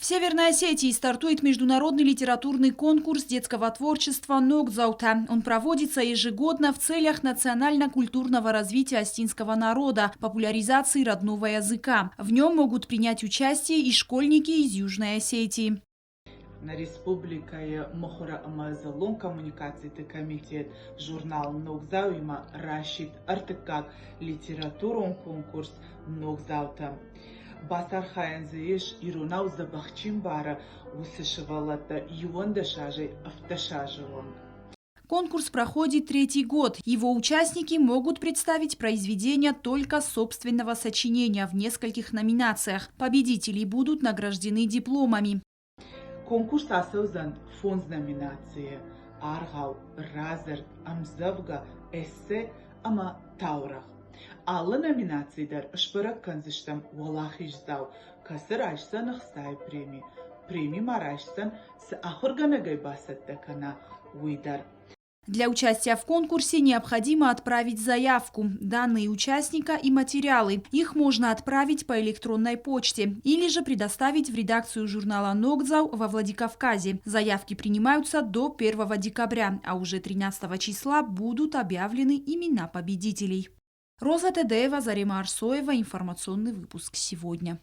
В Северной Осетии стартует международный литературный конкурс детского творчества «Ногдзаутӕ». Он проводится ежегодно в целях национально-культурного развития осетинского народа, популяризации родного языка. В нем могут принять участие и школьники из Южной Осетии. Нӕ республикӕйы мыхуыры ӕмӕ дзыллон коммуникациты комитет журнал «Ногдзау-имӕ» расидт ӕртыккаг литературон конкурс «Ногдзаутӕ». Бацархайӕн дзы ис, иронау дзӕбӕх чи мбары, уыцы сывӕллӕттӕ 11 азӕй 17 азы онг. Конкурс проходит третий год. Его участники могут представить произведения только собственного сочинения в нескольких номинациях. Победители будут награждены дипломами. Конкурс ацӕудзӕн фондз номинацийы: аргъау, радзырд, ӕмдзӕвгӕ, эссе ӕмӕ таурӕгъ. Алы номинацийы дӕр сбӕрӕг кӕндзыстӕм уӕлахиздзау, кӕцы райсдзӕн ӕхцайы преми. Преми ма райсдзӕн, цы ахуыргӕнӕгӕй бацӕттӕ кӕна, уый дӕр. Для участия в конкурсе необходимо отправить заявку, данные участника и материалы. Их можно отправить по электронной почте или же предоставить в редакцию журнала «Ногдзау» во Владикавказе. Заявки принимаются до 1 декабря, а уже 13 числа будут объявлены имена победителей. Роза Тедеева, Зарима Арсоева. Информационный выпуск сегодня.